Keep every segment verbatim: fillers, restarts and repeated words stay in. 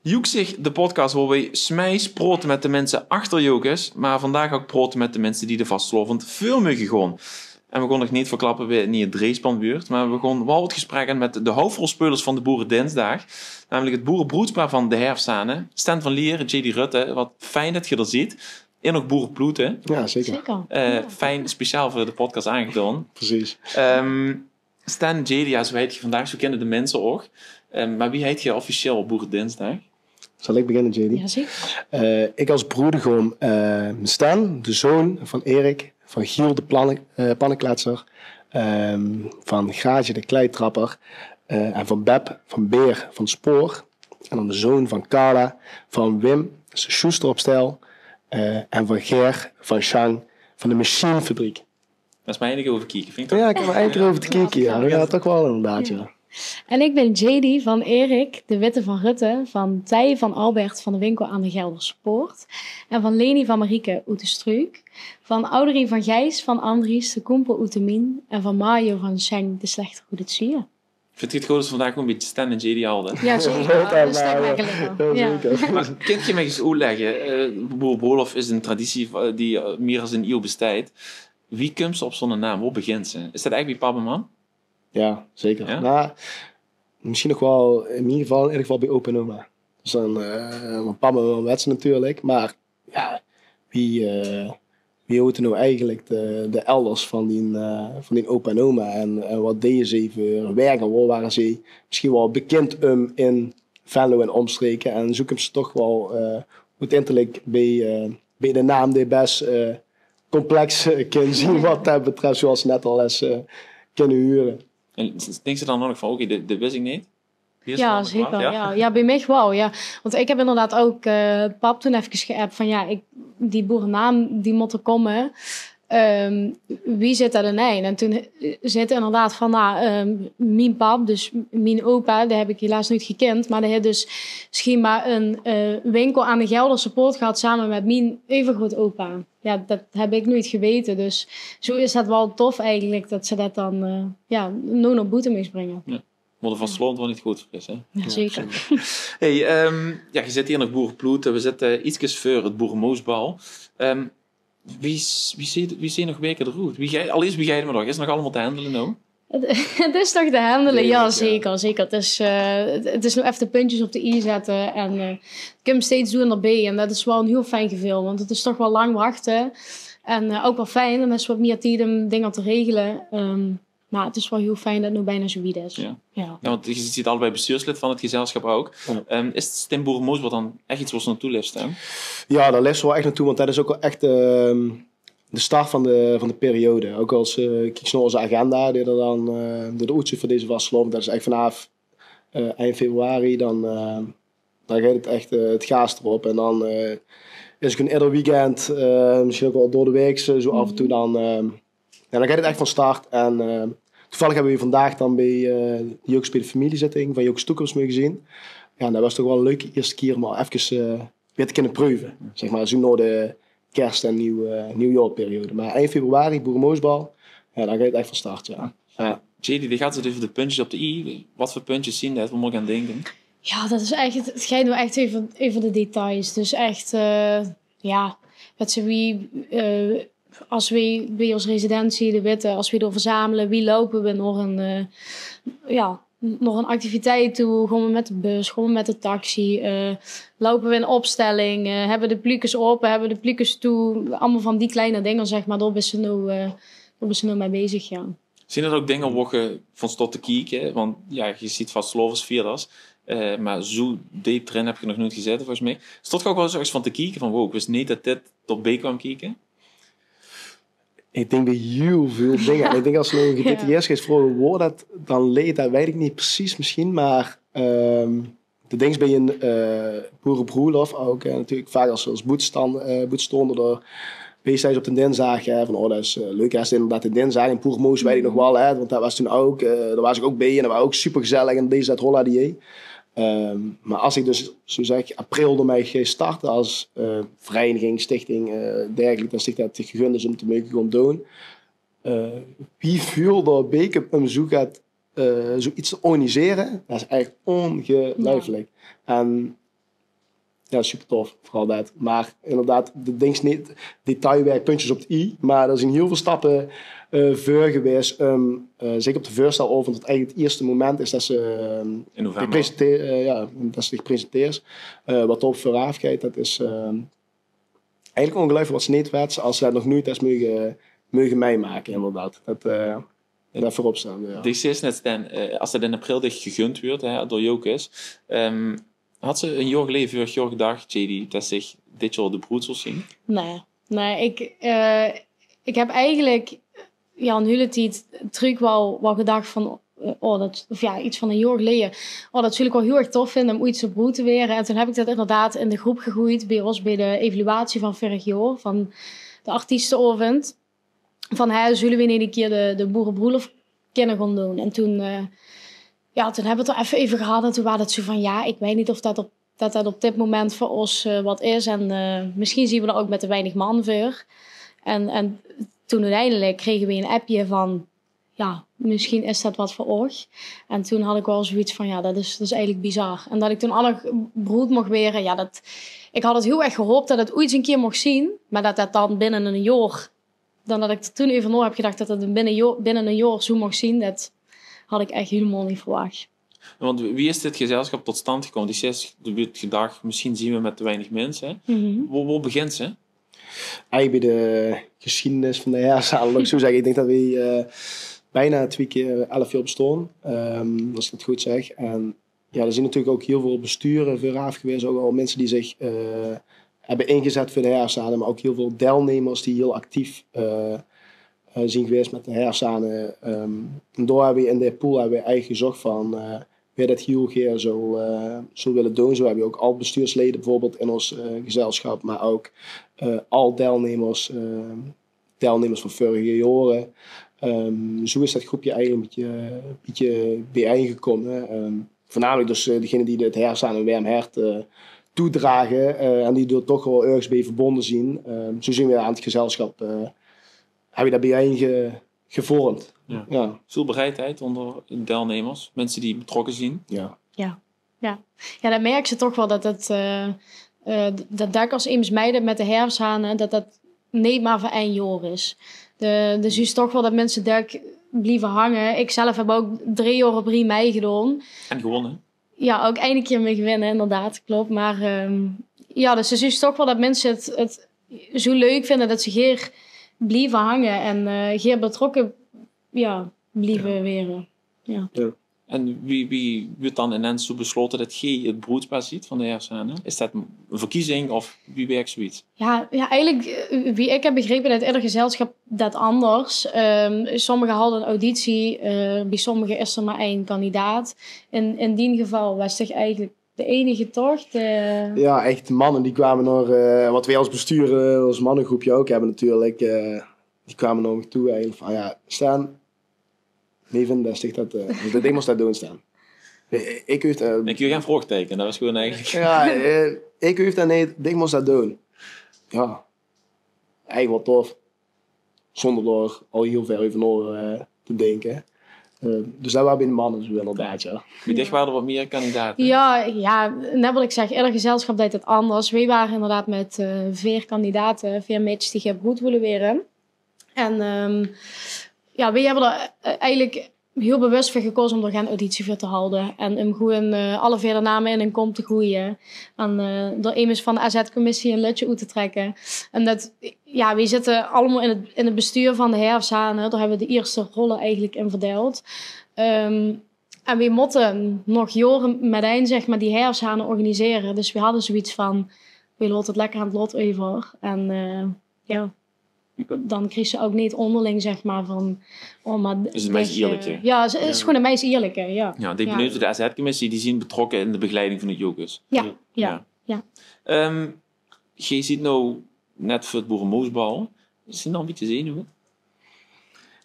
Joeksig, de podcast wao weej smijs praote mit de minse achter Jocus, maar vandaag ouk praote mit de minse die de vastelaovend veur meuge gaon. En weej gaon nog neet verklappe wae neet 't dreejspan wuurt, maar weej gaon waal 't gesprek aan mit de hoofdrolspeulers van de Boerendinsdaag, namelik 't boerebroedspaar van de Herfzane, Sten van Lier, J D Rutte. Wat fijn det geej d'r zeet. En ouk boereblood, hè? Ja, zeker. Zeker. Eh, fijn, speciaal veur de podcast aangedaon. Precies. Ehm, Sten, J D, ja, zoe heit geej vandaag, zoe kinne de minse ouk. Ehm, maar wie heit geej officieel op Boerendinsdaag? Zal ik beginne, J D? Ja, zeker. Eh, ik als broedegom, eh, Sten, de zoon van Erik, van Giel de planne-, eh, pannekletser, ehm, van Graatje de kleitrapper, eh, en van Beb, van Beer, van Spoor. En dan de zoon van Carla, van Wim, de sjoester op stel, eh, en van Ger, van Sjang, van de machienfabriek. Dao is maar ein kier euver kieke, vind ik toch? Ja, ik heb maar ein kier euver te kieke, ja. Ja, toch wel inderdaad, ja. En ik bin J D van Erik, de witte van Rutte, van Thij van Albert van de winkel aan de Gelderse Poort en van Leni van Marieke oet de Struuk, van Audrey van Gijs van Andries, de koempel oet de mien, en van Mario van Sjeng, de slechter oet 't Zuie. Vindt geej 't good as we vandaag gewoen 'n bietje Sten en J D halde? Ja, zeker. Ja, det is toch makkelijker. Ja, zeker. Maar kint geej mich ens oetlègke, eh, boerebroelof is 'n traditie, eh, die, eh, mier as 'n iew besteit. Wie kump ze op zoe'ne naam? Wo begint ze? Is det ech bie pap en mam? Ja, zeker. Ja? Nou, misschien nog wel, in ieder geval, in ieder geval bij opa en oma. Dus dan, eh, want pap en mam weten ze natuurlijk, maar ja, wie, eh, wie hoeten nou eigenlijk de, de elders van die, eh, van die opa en oma en, en wat deden ze voor werk en waar waren ze misschien wel bekend om in Venlo en omstreken. En zoe kump ze toch wel, eh, oeteindelik bij, eh, bij de naam die best, eh, complex, eh, kan zien wat dat betreft, zoals ze net al eens, eh, kunnen huren. En denkt ze dan nog van, oké, dit, dit wist ik niet? Ja, zeker. Ja, ja, bij mich wel, ja. Want ik heb inderdaad ook, eh, pap toen even geapp van, ja, ik, die boerennaam, die moet er komen. Ehm, wie zit dat in eind? En toen, eh, zit inderdaad van, nou, ehm, mijn pap, dus mijn opa, die heb ik helaas nooit gekend, maar die heeft dus schijnbaar een, eh, winkel aan de Gelderse Poort gehad samen met mijn overgrootopa. Ja, dat heb ik nooit geweten, dus zo is dat wel tof eigenlijk dat ze dat dan, eh, ja, nog naar boete moest brengen. Ja. Waor de vastelaovend waal neet good veur is, hè? Ja, zeker. Hey, ehm, ja, geej zit hier nog boereblood. Weej zitte ietskes veur 't boeremoosbal. Ehm, wie, wie zeet, wie zeet nog weke d'r oet? Wie geit, allereerst, wie geit 't mit uch? Is 't nog allemaol te handele, nou? Het, het is toch te handele, ja, zeker, zeker. Het is, eh, het, het is nog even de puntjes op de i zetten en, eh, het kump steeds doener bij. En dat is wel een heel fijn geveul, want het is toch wel lang wachten. En, eh, ook wel fijn, dan is wat mier tied om dinger te regelen. Ehm, Maar het is wel heel fijn dat het nu bijna zo wied is. Ja. Ja. Ja, want geej zeet allebei bestuurslid van 't gezelsjap ouk. Ja. Ehm, is 't Steenboerenmoosbal dan ech iets wo geej naartoe leefs, hè? Ja, dao leefs se wel ech naartoe, want dat is ouk wel ech, ehm, de start van de, van de periode. Ouk als, eh, kieks se nao ozze agenda, die d'r dan, eh, die d'r oetzuut veur deze vastelaovend, dat is ech vanaaf, eh, eind februari, dan, eh, dan geit 't ech, eh, 't gaas d'rop. En dan, eh, is 't gewoen eder weekend, eh, misschien ouk wel door de waek, eh, zoe af en toe dan, eh, ja, dan geit 't ech van start. En, eh, toevallig hebbe weej vandaag dan bij, eh, de Jocus bij de familiezitting van Jocus Toekomst meuge zien. Ja, en dat waas toch wel 'n leuke ierste kier om al efkes, eh, weer te kinne preuve. Zeg maar, zoe nao de kerst- en nieuw, eh, nieuwjaorperiode. Maar eind februari, boeremoosbal, ja, dan geit 't ech van start, ja. Ja. J D, die geit 't euver de puntjes op de i. Wat veur puntjes zien det? Wo mót ik aan dinke? Ja, dat is echt, het, het geit nou echt even, even de details. Dus echt, eh, ja, wat ze wie, eh, als we bij ons residentie, de witte, als we door verzamelen, wie lopen we nog een, eh, ja, nog een activiteit toe? Gaan we met de bus, gaan we met de taxi? Eh, lopen we in opstelling? Eh, hebben we de pluukes open? Hebben we de pluukes toe? Allemaal van die kleine dingen, zeg maar. Daar ben ze nou, eh, daar ben ze nou mee bezig, ja. Zien det ouk dinger wo geej van stot te kieke? Want ja, geej zeet vastelaovesvierders, eh, maar zoe deep d'rin heb geej nog noeit gezaete, volges mich. Stot geej ouk wel ens örges van te kieke van, wow, ik wis neet det dit d'rbij kwaam kieke? Ik dink bij hiel veul dinger. En ik dink als se nou 'n gedetailleerd geis vraoge wo det dan ligk, det weit ik neet precies misschien, maar, ehm, de dings bij 'n, eh, boerebroelof ouk, eh, natuurlijk vaak als, als boetestan-, eh, boetestaonder d'rbij steis op de dinsdaag, hè, van, oh, det is, eh, leuk, hè, is inderdaad de dinsdaag. En boeremoos weit ik nog wel, hè, want det waas toen ouk, eh, dao waas ik ouk bij en det waas ouk supergezellig en deze, det, holla die. Ehm, maar als ik dus, zoe zeg, april d'rmei geis starte als, eh, vereiniging, stichting, eh, dergelijke, dan stichting det gegund is om te meuge gaon doon. Eh, wie veul d'r bij kump om zoe get eh, zoe iets te organisere, det is ech ongeluifelik. Ja. En Ja, super tof, veural det. Mer inderdaad, de dings neet detailwerk, puntjes op 't i. Mer d'r zien hiel väöl stappe eh veur gewaes. Ehm, eh, zeker op de veurstelaovend, wat eigelik 't ierste moment is det se ehm, In november. presenteer, eh, ja, det se dich presenteers. Eh, wat d'r op veuraaf geit, det is ehm, eigelik óngeluifelik wat se neet wèts es se det nog noeit hes meuge, meuge mitmake, inderdaad. Det eh, det veurop staon, ja. Dich zeis net, Stijn, eh, es det in april dich gegund wuuert, hè, door Jocus. Ehm, hads se ein jaor geleje, veurig jaor gedach, J D, det se dit jaor de broed zóls zien? Nee, nee, ik, eh, ik heb eigenlijk ja, een hele tijd terug wel, wel gedacht van, eh, oh, dat, of ja, iets van een jaar geleden. Oh, dat zou ik wel heel erg tof vinden om ooit zo broed te weren. En toen heb ik dat inderdaad in de groep gegooid bij ons bij de evaluatie van vorig jaar, van de artiestenaovend. Van, hè, zullen we in een keer de, de boerenbroelof kunnen gaan doen? En toen, eh, ja, toen hebben we het er even even gehad en toen waren het zo van, ja, ik weet niet of dat op dat dat op dit moment voor ons eh, wat is. En eh, misschien zien we er ook met te weinig man voor. En, en toen uiteindelijk kregen we een appje van, ja, misschien is dat wat voor oog. En toen had ik wel zoiets van, ja, dat is, dat is eigenlijk bizar. En dat ik toen alle broed mocht weren, ja, dat, ik had het heel erg gehoopt dat het ooit eens een keer mocht zien. Maar dat dat dan binnen een jaar dan dat ik er toen over na heb gedacht dat het binnen, jo- binnen een jaar zo mocht zien, dat had ik echt helemaal niet verwacht. Want wie is dit gezelschap tot stand gekomen? Die zes, de buurt gedacht, misschien zien we met te weinig mensen. Hè? Wo, wo begint ze? Eigelik bie de gesjiedenis van de Herfsane, laot ik zo zegge. Ik dink det we eh, bijna twee keer elf jaar bestoon, ehm, as ik det good zeg. En ja, d'r zien natuurlijk ook heel veel besture veuraaf gewaes, ook al mensen die zich eh, hebben ingezet voor de Herfsane, maar ook heel veel deelnemers die heel actief eh, eh, zien gewaes met de Herfsane. Ehm, en daar hebben we in de pool hebben we eigelik gezocht van eh, wie det heel gaer zou, eh, zou willen doen. Zo hebben we ook al bestuursleden bijvoorbeeld in ons eh, gezelschap, maar ook eh, al deelnemers, eh, deelnemers van vorige jaren. Ehm, zo is dat groepje eigenlijk een beetje, een beetje bijeengekomen. Ehm, voornamelijk dus eh, degenen die het Herfsane een warm hart eh, toedragen eh, en die er toch wel ergens bij verbonden zien. Ehm, zo zien we aan het gezelschap, eh, hebben we dat bijeen ge- gevormd. Ja. Ja. Veel bereidheid onder deelnemers, mensen die betrokken zien. Ja. Ja. Ja. Ja, dan merk ze toch wel dat het, eh, eh, dat dak als eens meiden met de herfsthane, dat dat niet maar voor één jaar is. De, dus is toch wel dat mensen dak blijven hangen. Ik zelf heb ook drie jaar op rij meegedaan. En gewonnen. Ja, ook één keer mee gewinnen, inderdaad, klopt. Maar ehm, ja, dus het is toch wel dat mensen het, het zo leuk vinden dat ze hier blijven hangen en eh hier betrokken ja, blijven weren. Ja. En wie, wie wordt dan ineens zo besloten dat gij het broedspaar ziet van de herfsthane? Is dat een verkiezing of wie werkt zoiets? Ja, ja, eigenlijk, eh, wie ik heb begrepen, dat ieder gezelschap dat anders. Ehm, sommigen hadden een auditie, eh, bij sommigen is er maar één kandidaat. In, in die geval was ik eigenlijk de enige toch? De... Ja, echt de mannen die kwamen nog, eh, wat wij als bestuur, eh, als mannengroepje ook hebben natuurlijk, eh, die kwamen naar me toe eigenlijk van, ja, Stan, wie vind best ik dat, eh, dat ik moest dat doen, Stan. Ik, ik, eh, Ik wil geen vraagteken, dat was gewoon eigenlijk... Ja, eh, ik hoef dat niet, ik moest dat doen. Ja, eigenlijk wel tof. Zonder daar al heel veel over na eh, te denken. Eh, dus dat waren bij de mannen zo inderdaad, ja. Wie dicht waren er wat meer kandidaten? Ja, ja, net wat ik zeg, ieder gezelschap deed het anders. Wij waren inderdaad met eh veer kandidaten, veer matches die gebroed willen weren. En ehm, ja, wij hebben er eh, eigenlijk heel bewust voor gekozen om er geen auditie voor te houden. En om gewoon eh, alle veer de namen in een kom te gooien. En eh door immers van de A Z-commissie een lutje uit te trekken. En dat, ja, wij zitten allemaal in het, in het bestuur van de herfsthane. Daar hebben we de eerste rollen eigenlijk in verdeeld. Ehm, en we moeten nog jaren met een, zeg maar, die herfsthane organiseren. Dus we hadden zoiets van, we laten het lekker aan het lot over. En eh, ja, dan kreeg ze ook niet onderling, zeg maar, van... Oh, maar is het meest eerlijke. Ja, het is gewoon het meest eerlijke, ja. Ja, die benoemde de A Z-commissie, die zien betrokken in de begeleiding van het Jocus. Ja, ja, ja. Ehm, Gij ziet nou net voor het boerenmoosbal. Is het nou een beetje zenuwen?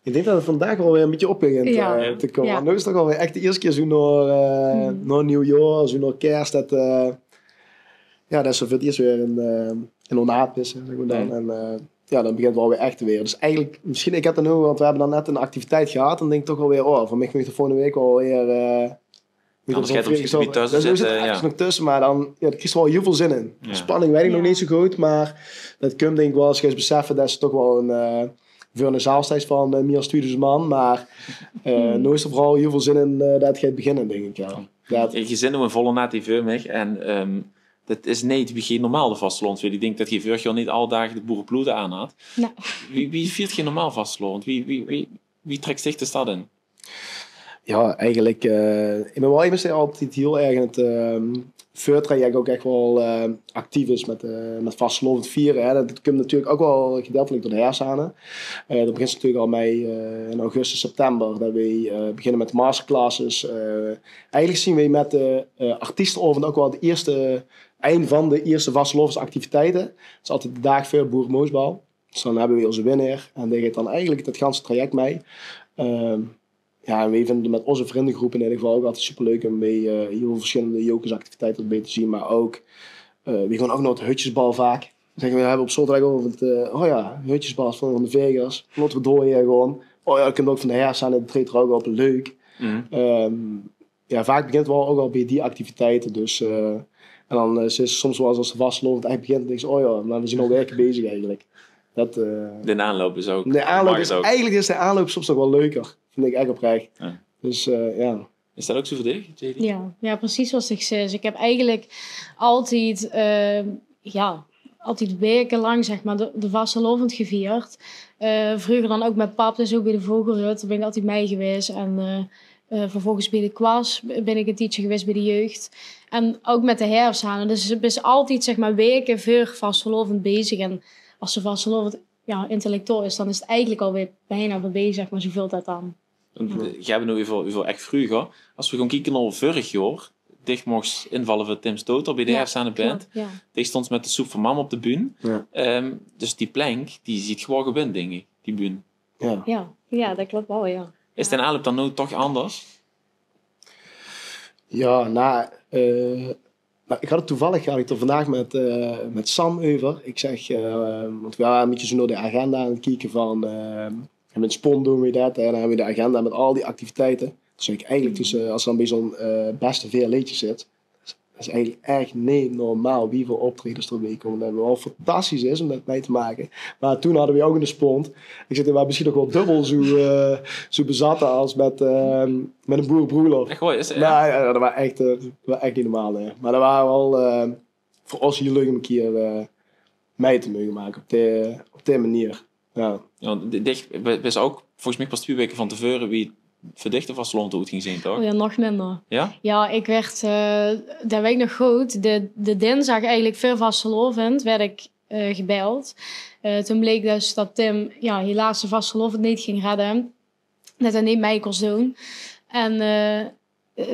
Ik denk dat het vandaag wel weer een beetje op begint Ja. eh, te komen. Ja. Want nu is het toch wel weer echt de eerste keer zo naar, eh naar nieuwjaar, zo naar kerst. Dat, eh, ja, dat ze voor het eerst weer in, eh in Onaap is, zeg maar dan. En eh, ja, dan begint het wel weer echt te weer. Dus eigenlijk, misschien, ik heb er nu, want we hebben dan net een activiteit gehad. Dan denk ik toch wel weer, oh, voor mij moet de volgende week wel weer eh Anders geit 't nog tösse zitte, jao. Nog tösse, mer dan, jao, dao kriegs se waal hiel väöl zin in. Jao. Spanning weit ich nog neet zoe good, mer det kump dink ich waal es se geis beseffe det se toch waal ein, eh, veur ein zaal steis van, eh, mieë es twiedoezend man, mer, eh, noe is d'r veural hiel väöl zin in, eh, det 't geit beginne, dink ich, jao. Jao. Ich zeen noe ein volle natie veur mich en, ehm, det is neet wie normaal de vastelaovend viert. Ich dink det geer veurig jaor neet alle daag de boereploete aan hat. Wie, wie viert geer normaal vastelaovend? Wie, wie, wie, wie treks dich de stad in? Jao, eigelik, eh, ich bön waal emes dae altied hiel erg in 't, ehm, veurtraject ouch ech waal, eh, actief is mit, eh, mit vastelaovend viere, hè. Det kump natuurlik ouch waal gedeiltelik door de Herfshane. Eh, dao begins se natuurlik al mei, eh, in augustus, september, det weej, eh, beginne mit de masterclasses. Eh, eigelik zien weej mit de, eh, artiestenaovend ouch waal de ierste, ein van de ierste vastelaovesactiviteite. Det is altied de daag veur Boeremoosbal. Dus dan höbbe weej ózze winnaar en dae geit dan eigelik det ganse traject mei. Ehm, Jao, en weej vinde 't mit ózze vrindegroep in eder geval ouch altied superleuk um bie, eh, hiel väöl versjillende Jocusactiviteite d'rbie te zien, mer ouch, eh, weej gaon ouch nao 't hutjesbal vaak. Zègke weej, weej höbbe op zaoterdaagaovend, eh, o jao, hutjesbal van de Vegers. Laote weej dao haer gaon. O jao, det kump ouch van de Herfshane, die treedt d'r ouch op, leuk. Ehm, jao, vaak begint 't waal ouch al bie die activiteite, dus, eh, en dan, eh, is 't soms waal ins es de vastelaovend ech begint, dan dinks se, o jao, mer weej zien al waeke bezig eigelik. Det, eh, de aanloup is ouch, de aanloup is, eigelik is de aanloup soms nog waal leuker. Vind ich ech oprech. Jao. Dus, eh, jao. Is det ouch zoe veur dich, J D? Jao, jao, precies zoeas ich zag. Ich höb eigelik altied, eh, jao, altied waekelang, zeg mer, de, de vastelaovend gevierd. Eh, vreuger dan ouch mit pap, dus ouch bie de vogelhut, dao bön ich altied mei gewaes. En, eh, eh, vervolges bie de kwas bön ich ein tiedsje gewaes bie de jeug. En ouch mit de Herfshane. Dus 't is altied, zeg mer, waeke veur vastelaovend bezig. En es de vastelaovend, jao, intellectueel is, dan is 't eigelik alweer bienao veurbie, zeg mer, zoe veult det dan. Want, eh, geer höb 't noe euver, euver ech vreuger. Es weej gaon kieke nao veurig jaor, dich mochs invalle veur Tim Stoter bie de Herfshane Band. Dich stóngs mit de Soep van Mam op de bühne. Ehm, dus die plank, die zeet geer waal gewend, dink ich, die bühne. Jao. Jao, jao, det klop waal, jao. Is de aanloup dan noe toch anders? Jao, noe, eh, Noe, ich had 't toevallig, had ich 't d'r vandaag mit, eh, mit Sam euver. Ich zeg, eh, want weej wore ein bietje zoe nao de agenda aan 't kieke van, eh, en mit Spon doon weej det, en dan höbbe weej de agenda mit al die activiteite. Dus ich eigelik, dus, eh, es se dan bie zoe'n, eh, beste veer leedjes zits, det is eigelik ech neet normaal wie väöl optraejes d'r bie kómme. Det waal fantastisch is um det mei te make. Mer toen hadde weej ouch in de Spon, ich zeg, det waas mesjien nog waal dubbel zoe, eh, zoe bezat es mit, eh, mit ein boerebroelof. Ech waor, is, jao. Mer jao, det waas ech, eh, waas ech neet normaal, hè. Mer det waas waal, eh, veur ós hiel leuk um ein kier, eh, mei te moge make op die, op die meneer. Jao. Jao, want di-, dich, bis ouch volges mich pas twieë waeke van te veure wie veur dich de vastelaovend oet ging zeen, toch? O jao, nog minder. Jao? Jao, ich woort, eh, det weit ich nog good, de, de dinsdaag eigelik veur vastelaovend woort ich, eh, gebeld. Eh, toen bleek dus det Tim, jao, helaas de vastelaovend neet ging redde. Det hae neet mei kós doon. En, eh,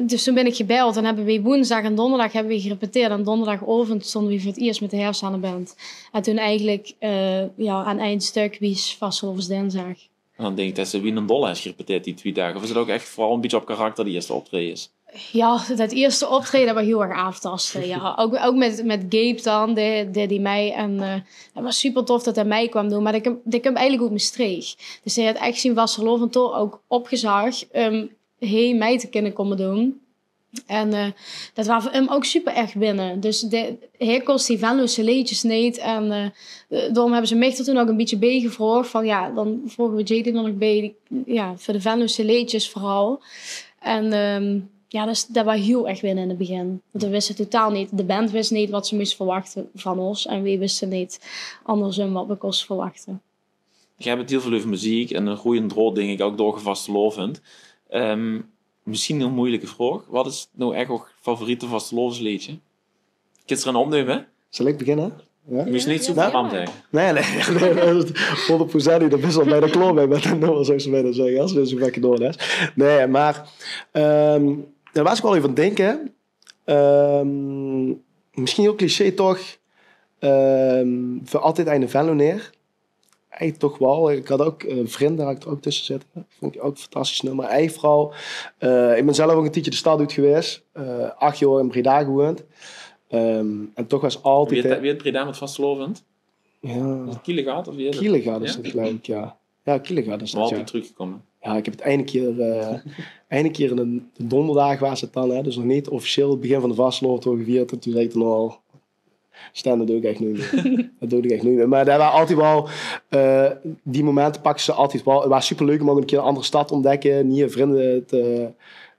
dus toen bön ich gebeld en höbbe weej woensdaag en donderdaag höbbe weej gerepeteerd. En donderdagaovend stónge weej veur 't iers mit de Herfshane Band. En toen eigelik, eh, jao, aan ein stök wies vastelaovesdinsdaag. En dan dink ich det se wie ein dolle höbs gerepeteerd die twieë daag. Of is 't ouch ech veural ein bietje op karakter, die ierste optraejes? Jao, det ierste optraeje, det waas hiel erg aaftaste, jao. Ouch, ouch mit, mit Gabe dan, dae, dae deeg mei. En, eh, 't waas super tof det hae mei kwaam doon. Mer dae kump, dae kump eigelik oet Mestreech. Dus hae haet ech zien vastelaovend dao ouch opgezag, ehm, hie mei te kinne kómme doon. En, eh, det waas veur häöm ouch super erg winne. Dus de, hae kós die Venlose leedjes neet. En, eh, eh, daorum höbbe ze mich d'r toen ouch ein bietje bie gevraog. Van jao, dan vraoge we J D d'r nog bie, jao, veur de Venlose leedjes veural. En, ehm, jao, dus det waas hiel erg winne in 't begin. Want we wiste totaal neet, de band wis neet waat ze mós verwachte van ós. En weej wiste neet andersum waat we kóste verwachte. Geer höb 't hiel väöl euver meziek en ein roeje draod, dink ich, ouch door de vastelaovend. Ehm, mesjien ein hiel meujelike vraog. Waat is noe ech eur favoriete vastelaovesleedje? Kins se d'r ein opnumme? Zal ich beginne? Jao? Mós neet zoe bam zègke. Nae, nae, nae, det is hónderd procent neet. Dao bis se al bienao klaor mei mit de nummers, zouws se bienao zègke, es se zoe lekker doorleis. Nae, mer, ehm, dao waas ich waal effe aan 't dinke. Ehm, mesjien hiel cliché toch, ehm, veur Altied eine Venlonaer. Eigelik toch waal. Ich had ouch, eh, Vrinde had ich d'r ouch tösse zitte. Vónj ich ouch ein fantastisch nummer. Eigelik veural, eh, ich bön zelf ouch ein tiedje de stad oet gewaes. Eh, ach jaor in Breda gewoeënd. Ehm, en toch waas altied, wie haet, wie haet Breda mit vastelaovend? Jao. Is 't Kielegat of wie is 't? Kielegat is 't, geluif ich, jao. Jao, Kielegat is 't, jao. Altied trökgekómme. Ja, ik heb het eine keer, eh eine keer een, een donderdag was het dan, hè, dus nog niet officieel het begin van de vastelaovend gevierd. En toen zei ik dan al: "Stan, dat doe ik echt nooit meer." Dat doe ik echt nooit meer. Maar dat waren altijd wel, eh, die momenten pakken ze altijd wel. Het was superleuk om ook een keer een andere stad te ontdekken, nieuwe vrienden te,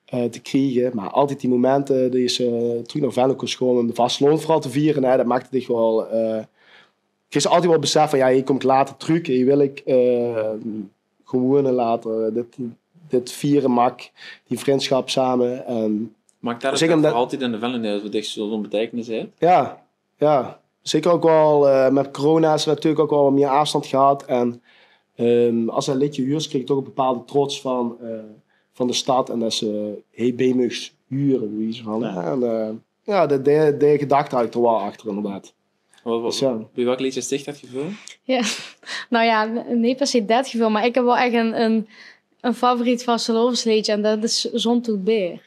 eh, te krijgen. Maar altijd die momenten die ze terug naar Venlo kon komen om de vastelaovend vooral te vieren, hè, dat maakte dich wel, eh kreeg ze altijd wel besef van: ja, hier kom ik later terug. Hier wil ik, eh gewoon later dit, dit vieren, maak die vriendschap samen. En Maar ik dacht dat Zeker het omdat- voor altijd in de Venlo is, wat echt zo'n beteikenis heeft. Ja, ja. Zeker ook wel, eh, met corona is er natuurlijk ook wel wat meer afstand gehad. En ehm, als ze een liedje huurt, kreeg ik toch een bepaalde trots van, eh, van de stad. En dat ze heel bij moest huren, wie ze van. Ja. En, eh, ja, de, de, de gedachte had ik er wel achter, inderdaad. Wat, wat, Dus ja. Bij welk liedje is dich dat gevoel? Ja, nou ja, n- niet per se dat gevoel, maar ik heb wel echt een, een, een favoriet vastelaovesleedje en dat is Zon Toet Beer.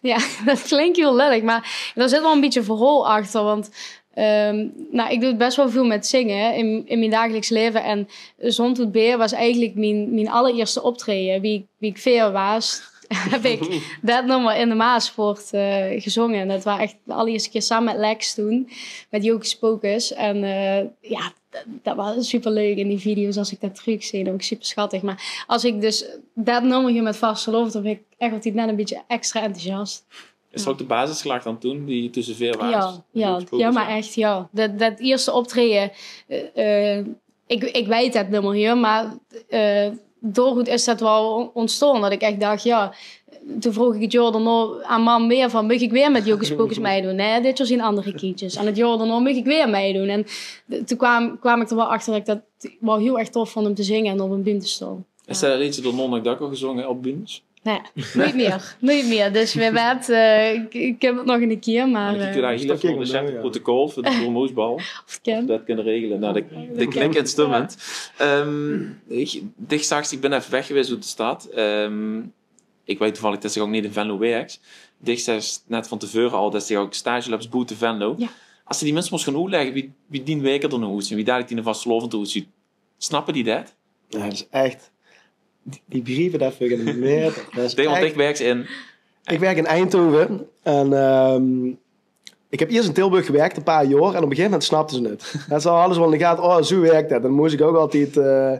Ja, dat klinkt heel lullig, maar daar zit wel een beetje verhaal achter. Want ehm, nou, ik doe het best wel veel met zingen in, in mijn dagelijks leven. En Zon Toet Beer was eigenlijk mijn, mijn allereerste optreden. Wie, wie ik veer was, heb ik dat nummer in de Maaspoort eh, gezongen. En dat was echt de allereerste keer samen met Lex toen, met Jocus Pocus. En eh, ja, dat, dat was super leuk in die video's als ik dat terugzie. Ook super schattig. Maar als ik dus dat nummer hier met vastelaovend, dan ben ik echt altijd net een beetje extra enthousiast. Is dat ook de basislaag dan toen, die tussen veer was? Ja, ja, ja, maar echt, ja. Dat, dat eerste optreden, eh, eh, ik, ik weet dat nummer hier, maar eh doorgoed is dat wel on- ontstaan. Dat ik echt dacht, ja, toen vroeg ik het jaar daarna aan mam weer van: "Mag ik weer met Jocus Pocus meedoen?" "Nee, dit jaar zien andere kindjes." En het jaar daarna: "Mag ik weer meedoen?" En d- toen kwam, kwam ik er wel achter dat ik dat wel heel erg tof vond om te zingen en op een bühne te staan. Is dat het liedje door non nog dat al gezongen op bühnes? Nee, nooit meer. Nooit meer. Dus we weten, eh, ik, ik heb het nog een keer, maar Dan eh, kijk je daar hier Stop even ik op de hem, chat ja. Protocol voor de promotie bal. of het kan. Dat kunnen regelen. Nou, dat, dat klinkt instummend. Ehm, ik, dich zag, ik ben even weg geweest uit de stad. Ehm, ik weet toevallig dat ze ook niet in Venlo werkt. Dich zei net van tevoren al dat ze ook stage loopt boete Venlo. Ja. Als ze die mensen moest gaan uitleggen wie, wie die werken dan hoe zien, wie dadelijk die vastelaovend hoe zien, snappen die dat? Ja, dat is echt. Die, die brieven, dat vind ik een meter. Dat is Tegen want echt- ik werk in. Ik werk in Eindhoven en ehm, ik heb eerst in Tilburg gewerkt een paar jaar en op een gegeven moment snapten ze het. Dat is al alles wel in de gaten. Oh, zo werkt dat. Dan moest ik ook altijd, eh,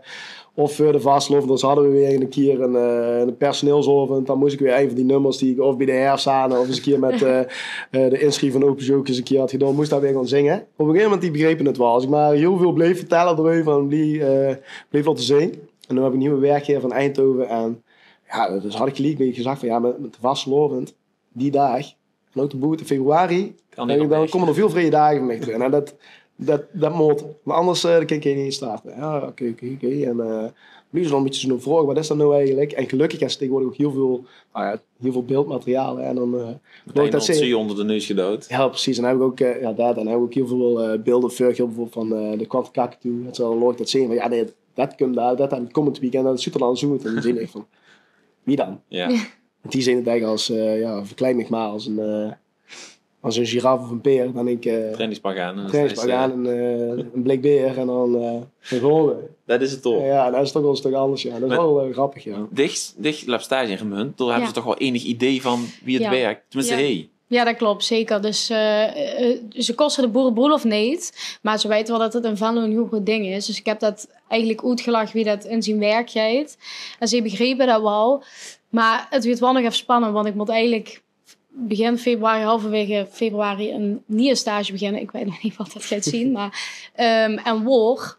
of voor de vastelaovend, dus hadden we weer een keer een, eh, een personeelsaovend. Dan moest ik weer een van die nummers die ik, of bij de herfstzane, of eens een keer met eh, eh, de inschrijving van Open Zoek eens een keer had gedaan, moest daar weer gaan zingen. Op een gegeven moment die begrepen het wel. Als ik maar heel veel bleef vertellen erover en bleef, eh, bleef laten zingen. En dan heb ik een nieuwe werkgever van Eindhoven en ja, dus had ik gelijk mee gezegd van: ja, met, met de vastelaovend, die dag, en ook de boete februari, Kan dan, niet dan op komen er veel vrije dagen van mij terug. En dat, dat, dat moet. Maar anders eh, dan kan ik hier niet starten. Ja, oké, oké, oké. En eh, nu is er wel een beetje zo'n vraag: wat is dat nou eigenlijk? En gelukkig is er tegenwoordig ook heel veel, nou ja, heel veel beeldmateriaal. Hè? En dan eh Meteen dat al ze- zie onder de neus gedood. Ja, precies. En dan heb ik ook, eh, ja, dat. En dan heb ik ook heel veel eh, beelden vergeld, bijvoorbeeld van eh, de Kwante Kakketoe. Dat ze dan laag dat zien van: ja, nee, dat komt daar, dat aan komend weekend, dat zit er dan zo uit. En dan zit ik van: wie dan? Ja. Want die zien het eigenlijk als, eh, ja, verklein mich maar als een, eh, als een giraf of een peer. Dan denk ik, eh Trainingspak aan. En trainingspak aan, een, eh, een blik beer en dan eh dan gaan we. Dat is het toch. Ja, dat is toch wel een stuk anders. Ja. Dat is Maar- wel eh, grappig, ja. Dich, dich loopt stage in Remunj, daar hebben Ja. ze toch wel enig idee van wie het Ja. werkt. Tenminste, Ja. hey. Ja, dat klopt, zeker. Dus eh, eh, ze kosten de boerenbroelof niet, maar ze weten wel dat het in Venlo een heel goed ding is. Dus ik heb dat eigenlijk uitgelegd wie dat in zijn werk gaat. En ze begrepen dat wel. Maar het wordt wel nog even spannend, want ik moet eigenlijk begin februari, halverwege februari, een nieuwe stage beginnen. Ik weet nog niet wat dat gaat zien, maar ehm, en waar.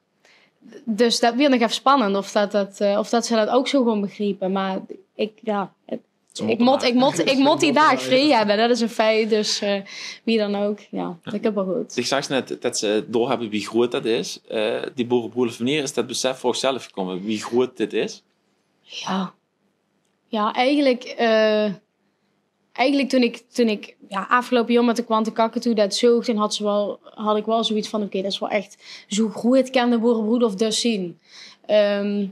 Dus dat wordt nog even spannend of dat, dat, eh, of dat ze dat ook zo gaan begrijpen. Maar ik, ja, het- Ze ik moeten moet, maar. ik, moet, ik moet die dagen vrij hebben, dat is een feit. Dus eh, wie dan ook, ja, dat komt wel goed. Ik zag net dat ze doorhebben wie groot dat is. Eh, die boerenbroelof, wanneer is dat besef voor zichzelf gekomen? Wie groot dit is? Ja, ja eigenlijk, eh, eigenlijk toen ik, toen ik ja, afgelopen jaar met de Kwante Kakketoe dat zoog, toen had, ze wel, had ik wel zoiets van: oké, dat is wel echt zo groot kan de boerenbroelof dus zien. Ehm,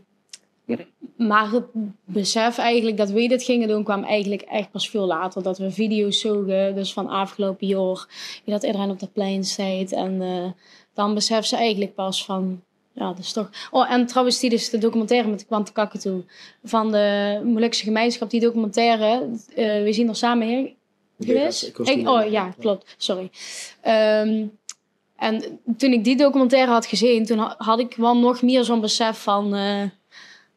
maar het besef eigenlijk dat we dit gingen doen, kwam eigenlijk echt pas veel later. Dat we video's zogen, dus van afgelopen jaar, wie dat iedereen op dat plein staat. En eh, dan besef ze eigenlijk pas van: Ja, dat is toch. Oh, en trouwens, die dus de documentaire met de Kwante Kakatoe van de Molukse gemeenschap, die documentaire, eh, We zien er samen heen geweest. Ik was, ik was toen, oh ja, klopt, sorry. Ehm, en toen ik die documentaire had gezien, toen had ik wel nog meer zo'n besef van, eh,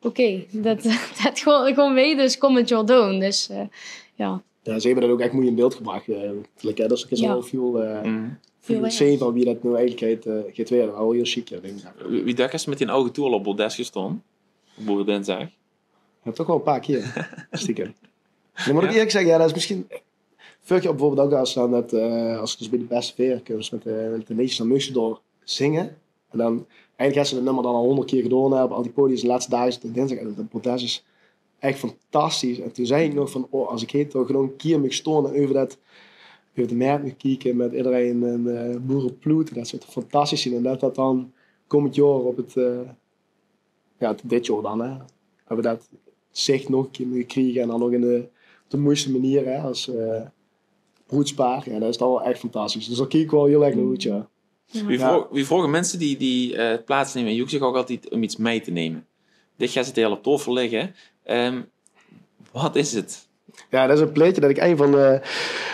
oké, dat, dat gewoon, gewoon mee, dus kom het joh doen. Dus eh, ja. Ja, ze hebbe dat ouk ech moei in beeld gebrach. Eh, dat is ouk wel veel, eh, veel zeen van wie dat nou eigelik geit, eh, geit waere. Wel hiel sjiek, ja, dink ik. Wie, wie dök is mit dien ouge toe al op Boerdes gestoon? Op Boerdinsdag? Ja, toch wel een paar keer. Stiekem. Dan moet ik eerlijk zeggen, ja, dat is misschien... Veurig jaor bijvoorbeeld ouk, als dan net, eh, als ik dus bij de Beste Veer, dus met de, met de leedjes, dan moest je door zingen. En dan, eigelik has se dat nummer dan al honderd keer gedoon, hè, op al die podia's de lètste daag, is 't dinsdig, en dat Boerdes is ech fantastisch. En toen zei ik nog van, oh, als ik hier toch nog een keer mag stoon en euver dat, euver de mert mag kieke met iedereen en, eh, boerenploet, dat zou toch fantastisch zien. En dat dat dan komend jaor op 't, eh, ja, dit jaor dan, hè, dat we dat zicht nog een keer moge kriege en dan nog in de, op de moeiste manier, hè, als, eh, broedspaar. Ja, dat is dan wel ech fantastisch. Dus daar kiek ik wel hiel erg naar uit, ja. Wie, ja, vroog, wie vroge minse die, die eh, plaatsneme in Joek zich ouk altied um iets mei te neme. Dit gaat ze heel op tafel ligge. Ehm, wat is het? Ja, dat is een plaatje dat ik een van de,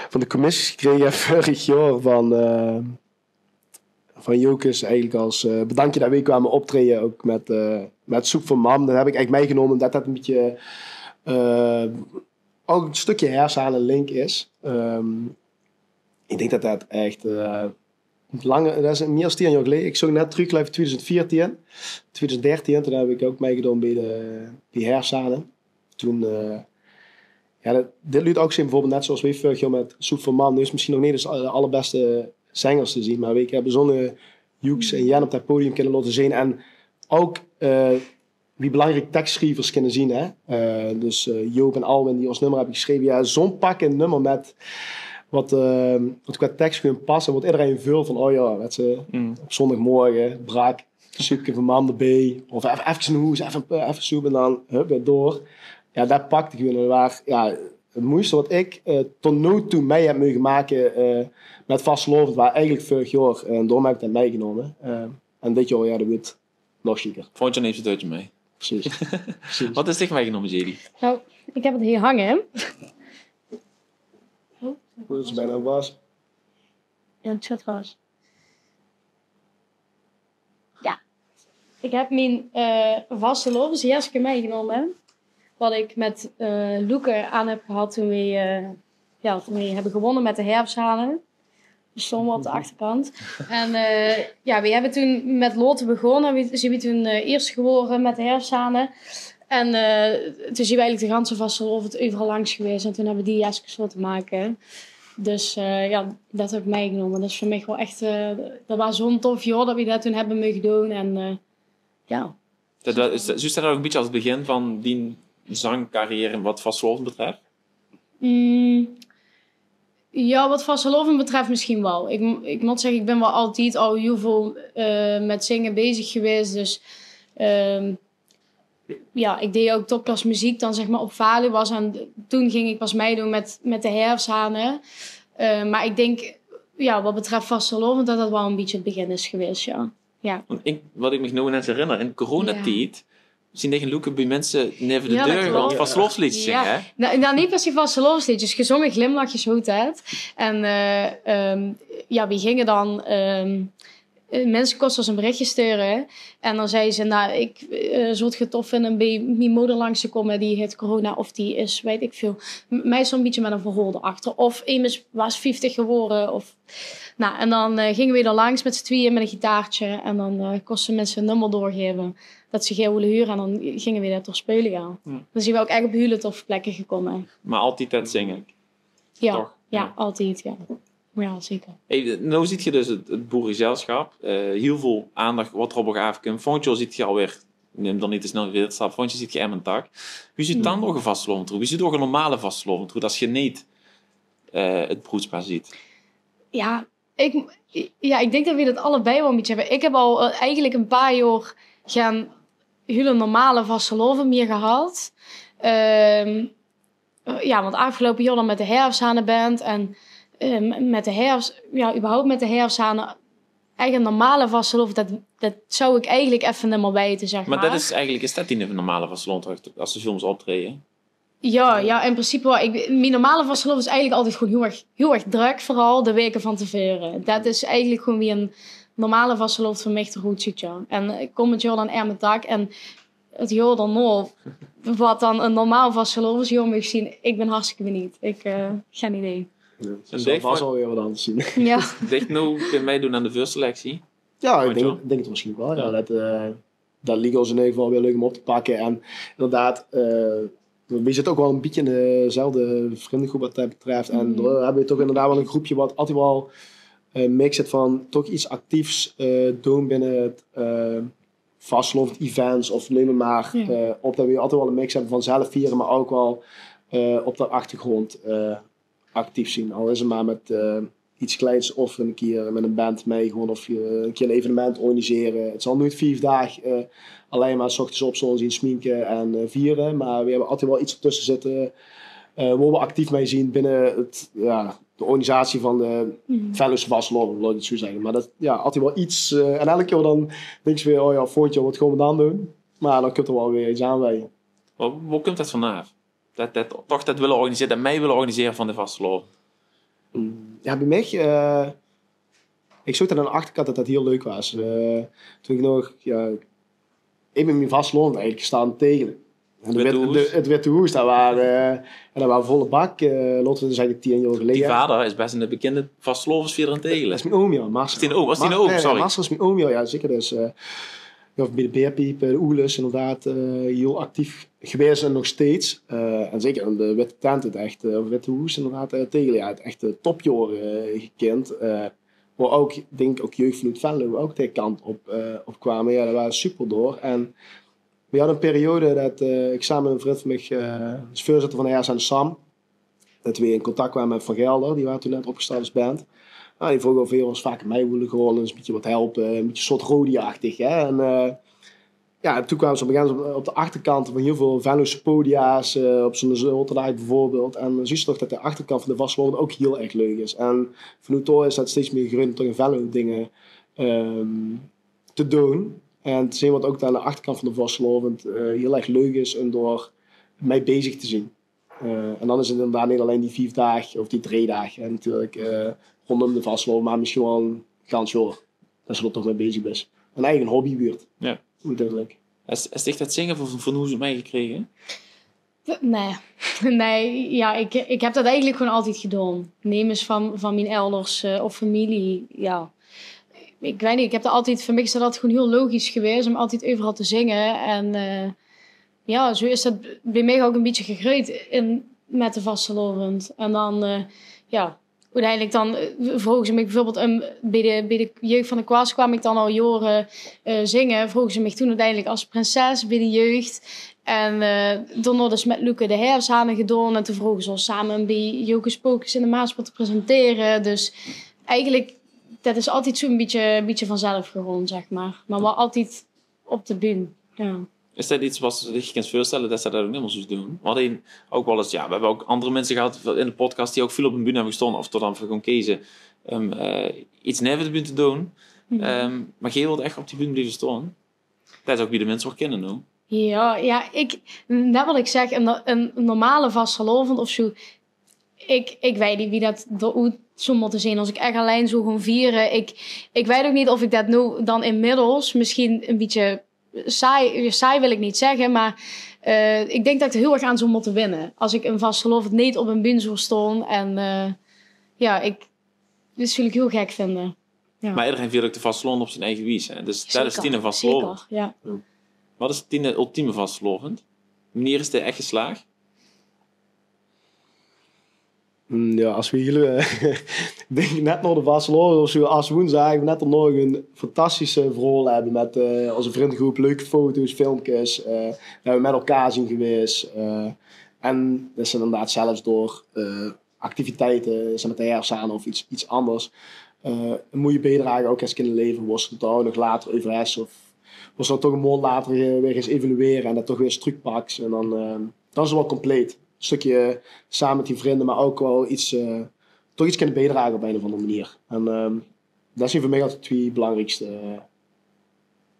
van de commissies gekregen heb vorig jaar van, eh, van Jocus eigenlijk als, eh, bedankje dat we kwamen optreden ook met, eh, met Soep van Mam. Dat heb ik eigenlijk meegenomen omdat dat een beetje, eh, ook een stukje herfst aan een link is. Ehm, ik denk dat dat echt, eh, langer, dat is meer als tien jaar geleden. Ik zong net terug, geloof ik, tweeduizend veertien, tweeduizend dertien, toen heb ik ook meegedaan bij de, bij Herfstzane. Toen, eh, ja, dat, dit liet ook zien bijvoorbeeld net zoals we vorig jaar met Soep van Mam. Nu is misschien nog niet eens de allerbeste zangers te zien, maar we hebben zo'n Joeks en Jan op dat podium kunnen laten zien. En ook, eh, wie belangrijk tekstschrijvers kunnen zien, hè. Eh, dus, eh, Joop en Alwin die ons nummer hebben geschreven. Ja, zo'n pakkend nummer met wat, eh, wat qua tekst gewoon past en wat iedereen vult van, oh ja, dat ze op zondagmorgen, brak, soepke van Mam erbij, of even, even een hoes, even, even soep en dan, hup, weer door. Ja, dat pakte gewoon. En waar, ja, het moeiste wat ik, eh, tot nu toe mee heb mogen maken, eh, met vastelaovend, waar eigenlijk vorig jaar, eh, en daarom heb ik dat meegenomen. Eh, en dit jaar, ja, dat wordt nog zieker. Volgend jaar neemt ze het uitje mee. Precies. Precies. Wat is dich meegenomen, Jeli? Nou, ik heb het hier hangen. Oeh, dat is bijna was. Ja, het zit vast. Ja. Ik heb mijn, eh, vastelaovesjeske meegenomen. Wat ik met, eh, Loeke aan heb gehad toen we, eh, ja, toen we hebben gewonnen met de Herfstzane. We stonden op de achterkant. En, eh, ja, we hebben toen met loten begonnen. We zien we toen, eh, eerst geworden met de Herfstzane. En, eh, toen zien we eigenlijk de ganse vastelaovend overal langs geweest. En toen hebben we die jeskes laten maken. Dus, eh, ja, dat heb ik meegenomen. Dat is voor mij gewoon echt, eh, dat was zo'n tof jaar dat we dat toen hebben mogen doen. En, eh, ja. Dat, dat, is, zuus se dat ook een beetje als het begin van die zangcarrière wat vastelaovend betreft? Mm, ja, wat vastelaovend betreft misschien wel. Ik, m- ik moet zeggen, ik ben wel altijd al heel veel, eh, met zingen bezig geweest. Dus, ehm, ja, ik deed ook topklas muziek dan, zeg maar, op Valuwas. En toen ging ik pas meedoen met, met de Herfstzane. Eh, maar ik denk, ja, wat betreft vastelaovend, dat dat wel een beetje het begin is geweest, ja. Ja. Want ik, wat ik me nou net herinner, in coronatijd zien tegen Loeke bij mensen neven de deur, want vastelaovesliedjes zingen, hè? Nou, nou, niet per se vastelaovesliedjes, gezongen glimlachjes, hoe het. En, eh, ehm, ja, we gingen dan, ehm, eh, mensen kosten ons een berichtje sturen. En dan zei ze, nou, ik, eh, zou het tof vinden bij mijn moeder langs te komen, die heeft corona of die is, weet ik veel, m- mij zo'n beetje met een verhaal erachter. Of immers was vijftig geworden, of Nou, en dan, eh, gingen we er langs met z'n tweeën met een gitaartje. En dan, eh, kosten mensen een nummer doorgeven dat ze gaer willen huren. En dan gingen we dat doorspelen, ja. Dan zien we ook echt op hele toffe plekken gekomen. Maar altijd dat zingen? Ja, toch? Ja, altijd, ja. Ja, zeker. Hey, nou ziet je dus het, het boerengezelschap. Eh, heel veel aandacht wat er op elkaar afkomt. Volgend jaar ziet je alweer, neem dan niet te snel de stap. Volgend jaar ziet je Emmentak. Wie ziet dan nog een vastelaovend? Wie ziet ook een normale vastelaovend? Als je niet, eh, het broedspaar ziet? Ja, ik, ja, ik denk dat we dat allebei wel een beetje hebben. Ik heb al, eh, eigenlijk een paar jaar geen hele normale vastelaovend meer gehad. Ehm, eh, ja, want afgelopen jaar dan met de Herfstzane band en, eh, met de herfst, ja, überhaupt met de Herfstzane Eigelik 'n normale vastelaovend, det, det zou ik eigelik effe neet mier weite, zeg maar. Maar det is eigelik, is det die normale vastelaovend, as de films optraeje? Ja, ja, in principe wel. Ik, mien normale vastelaovend is eigelik altied gewoon hiel erg, hiel erg druk, vooral de weke van teveure. Det is eigelik gewoon wie 'n normale vastelaovend veur mich d'roet zuut, ja. En ik kom 't jaor dan erm 't dak en 't jaor dan nog, wat dan 'n normaal vastelaovesjaor mag zien, ik bin hartstikke benieuwd. Ik, eh, geen idee. Ja, en zal vast alweer wat anders zien. Ja. Dich nou kunt meidoen aan de veurselectie? Ja, ik denk, denk 't waarschijnlijk wel. Ja, det, eh, det liek ons in ieder geval weer leuk om op te pakken. En inderdaad, eh, we zitten ook wel een beetje in dezelfde vriendengroep wat dat betreft. En dan hebben we toch inderdaad wel een groepje wat altijd wel, eh, mix het van toch iets actiefs, eh, doen binnen het, eh, vastelaovend events of neem maar, eh, op, dat we altijd wel een mix hebben van zelf vieren, maar ook wel, eh, op de achtergrond, eh, actief zien. Al is het maar met, eh, iets kleins of een keer met een band mee, gewoon of je een keer een evenement organiseren. Het zal nooit vief daag, eh, alleen maar 's ochtends opstaan, zien, sminken en, eh, vieren, maar we hebben altijd wel iets ertussen zitten, eh, waar we actief mee zien binnen het, ja, de organisatie van de Venlose vastelaovend, laat ik het zo zeggen. Maar dat, ja, altijd wel iets, eh, en elke keer dan denk je weer: "Oh ja, volgend jaor, wat gaan we dan doen?" Maar dan komt er wel weer iets aan bij je. Wo, wo kump det vanaaf? Det, det, toch det wille organisere, det mei wille organisere van de vastelaovend? Mm, ja, bij mich, eh, ik zoog det aan de achterkant det det hiel leuk was. Eh, toen ik nog, ja, ik bin mien vastelaovend eigelik gestart in Tegele. En de Witte Hoes? De, het Witte Hoes, det waar, eh, en det waar volle bak, eh, laten we zeggen, tien jaor geleden. Die vader is best een bekende vastelaovesvierder in Tegele. Det is mien oom, ja. Marcel. Is die een oom? Was die een oom? Sorry. Marcel is mien oom, ja. Ja, zeker. Dus, eh, ja, bij de Beerpiep, eh, de Oeles, inderdaad, eh, hiel actief gewaes en nog steeds. Eh, en zeker in de Witte Tent, het echt, eh, of Witte Hoes, inderdaad, eh, Tegele, ja, het echte topjaor, eh, gekend. Eh, waar ook, denk ik, ook jeugd vanuit Venlo ook de kant op, eh, op kwamen. Ja, det waar super door. En we hadden een periode det, eh, ik samen met een vriend van mich, eh, is voorzitter van de R S N, Sam, det we in contact kwamen met Van Gelder. Die waren toen net opgestart als band. Nou, die vroegen of we ons vaker mee willen gewoon, eens een beetje wat helpen, een beetje soort roadie-achtig, hè. En, eh, ja, toen kwamen ze op een gegeven moment op, op de achterkant van hiel veel Venlose podia's, eh, op zo'n zaterdag bijvoorbeeld. En dan zuus se toch det de achterkant van de vastelaovend ook hiel erg leuk is. En vanuit daar is det steeds meer gegroeid om toch in Venlo dingen, ehm, te doen. En te zien wat ook aan de achterkant van de vastelaovend, eh, hiel erg leuk is om door mee bezig te zien. Eh, en dan is het inderdaad niet alleen die vief daag of die drie daag, hè, natuurlijk, eh, rondom de vastelaovend, maar misschien wel een gans jaor. Det se d'r toch mee bezig bis. Een eigen hobby wuurt. Ja. Uiteindelijk. Is, is dich det zinge van, van hoes meegekregen? Nee. Nee, ja, ik, ik heb det eigelik gewoon altied gedaon. Nemes van, van mien elders, eh, of femilie, ja. Ik weit neet, ik heb det altied, veur mich is det altied gewoon hiel logisch gewaes om altied euveral te zinge. En, eh, ja, zo is det bij mich ook een bietje gegreujd in, met de vastelaovend. En dan, eh, ja, oeteindelik dan, eh, vroge ze mich bijvoorbeeld, ehm, bij de, bij de jeugd van de Kwast kwaam ik dan al jaore, eh, zinge. Vroge ze mich toen oeteindelik as prinses bij de jeugd. En, eh, daonao dus met Loeke de Herfshane gedaon. En toen vroge ze os same bij Jocus Pocus in de Maaspoort te presentere. Dus eigelik, det is altied zoe'n bietje, bietje vanzelf gegaon, zeg maar. Maar wel altied op de bühne. Ja. Is det iets wat se dich kins veurstelle det se det ook neet mier zouws doen? We hadden ook wel eens, ja, we hebben ook andere mensen gehad in de podcast die ook veel op een bühne hebben gestonden of tot dan veur gaon keze um, eh, iets neve de bühne te doen. Ehm, maar geej wilt echt op die bühne blijven staan. Det is ook wie de mensen ook kennen, hoor. Ja, ja, ik, net wat ik zeg, een, een normale vastelaovend of zo, ik, ik weit neet wie det d'r oet zou motte zien as ik echt allein zou gaon viere. Ik, ik weit ook neet of ik det now dan inmiddels misschien een bietje saai, saai wil ik neet zegge, maar, eh, ik denk det ik d'r hiel erg aan zou motte winne as ik een vastelaovend neet op een bühne zou staon. En, eh, ja, ik, det zou ik hiel gek vinde. Ja. Maar iedereen viert ook de vastelaovend op zien eigen wies, hè? Dus det is tiene vastelaovend. Zeker, ja. Wat is tiene ultieme vastelaovend? Wanneer is de echt geslaagd? Mm, ja, as we hiel, eh, ik denk net nao de vastelaovend of zo, as woensdag, net dan nog een fantastische verhaol hebben met, eh, onze vriendengroep, leuke foto's, filmpjes, eh, det we met elkaar zien gewaes. Eh, en det is inderdaad zelfs door, eh, activiteiten, zeg maar, de Herfshane of iets, iets anders, eh, een mooie bijdrage ook eens kunnen leveren, wo se 't dan nog later euver hes of wo se dan toch een maond later, eh, weer eens evalueren en det toch weer eens terugpaks. En dan, eh, dan is het wel compleet. Een stukje samen met die vrienden, maar ook wel iets, eh, toch iets kunnen bijdragen op een of andere manier. En, ehm, Dat zien veur mich altied de twie belangriekste, eh,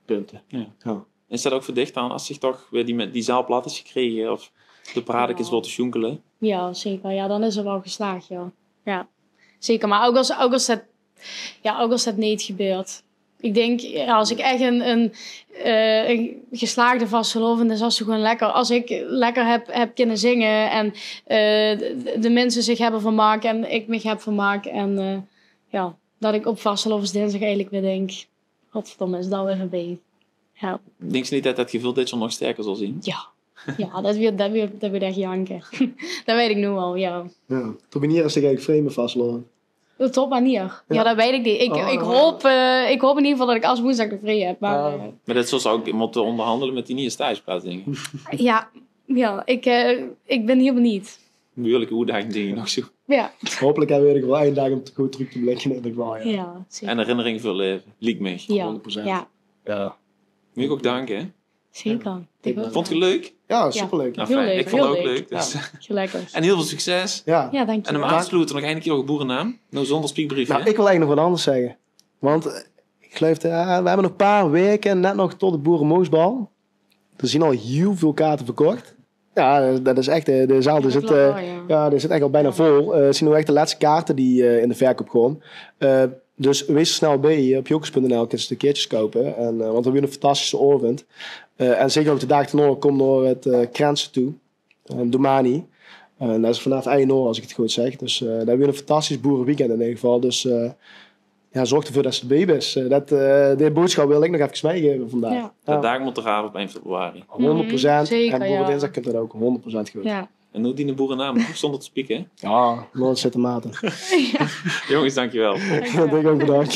punte. Jao. Is dat ouch veur dich dan, es dich toch weer die, die zaal plat höbs gekrege of de parade kins laote sjoenkele? Jao, zeker. Jao, dan is 't waal geslaag, jao. Jao, zeker. Mer ouch es, ouch es dat, jao, ouch es dat neet gebäört. Ich dink, jao, es ich ech ein, ein, eh, ein geslaagde vastelaovend is, es ze gewoon lekker, es ich lekker höb, höb kinne zinge en, eh, de, de minse zich höbbe vermaak en ich mich höb vermaak en, eh, jao, dat ich op vastelaovesdinsdig eigelik weer dink: "Godverdomme, is dat weer veurbie." Jao. Dinks se neet dat dat geveul dit jaor nog sterker zal zien? Jao. Jao, dat weurt, dat weurt, dat weurt ech janke. Dat weit ich noe al, jao. Jao. Tot wienie is 't eigelik vrij mit vastelaovend? Tot wienie? Jao, dat weit ich neet. Ich, ich haop, eh, ich haop in eder geval dat ich aswoensdig nog vrij höb. Mer, eh, Mer dat zóls se ouch mótte óngerhandele mit die nieje stageplaats, dink ich. Jao, jao, ich, eh, ich bin hiel benuujd. Behuurlike oetdaging, dink ich nog zoe. Jao. Haopelik höbbe v'r nog waal ein daag óm good trök te blikke in eder geval, jao. Jao, zeker. En herinneringe veur 't laeve, liek mich. Jao, hónderd procent. Jao. Jao. Mót ich ouch danke, hè? Zeker. Vónds se 't leuk? Jao, superleuk. Nou, hiel fijn. Ich vónj 't ouch leuk, dus. Gelukkig. En hiel väöl succes. Jao. Jao, dank dich. En óm aaf te sloete nog eine kier de boerenaam. Noe zónger spiekbrief, hè? Nou, ich wil eigelik nog get angers zègke. Want, eh, ich geluif, eh, v'r höbbe nog ein paar waeke net nog tot 't boeremoosbal. D'r zien al hiel väöl kaarte verkoch. Jao, dat is ech, de, de zaal, die zit, eh, jao, die zit ech al bekans vol. Eh, 't zien noe ech de lètste kaarte die, eh, in de verkoup gaon. Eh, dus wees d'r snel bie. Op jocus punt n l kins se de kaartjes koupe. En, eh, want 't weurt eine fantastische aovend. Eh, en zeker ouch de daag daonao, kóm nao 't, eh, Krentse toe. Eh, Domani. Eh, dat is vanaaf ein oor, es ich 't good zèk. Dus, eh, dat weurt ein fantastisch boereweekend in eder geval. Dus, eh, jao, zörg d'rveur dat se d'rbie bis. Eh, dat, eh, die boodsjap wil ich nog efkes mètgaeve vandaag. Jao. De daag mót d'raaf op ein februari. Hónderd procent. Zeker, en boeredinsdig kump dat ouch hónderd procent good. Jao. En noe die boerenaam, nog zónger te spieke, hè? Jao, noe zitte mate. Jónges, dankjewel. Jao, dich ouch bedank.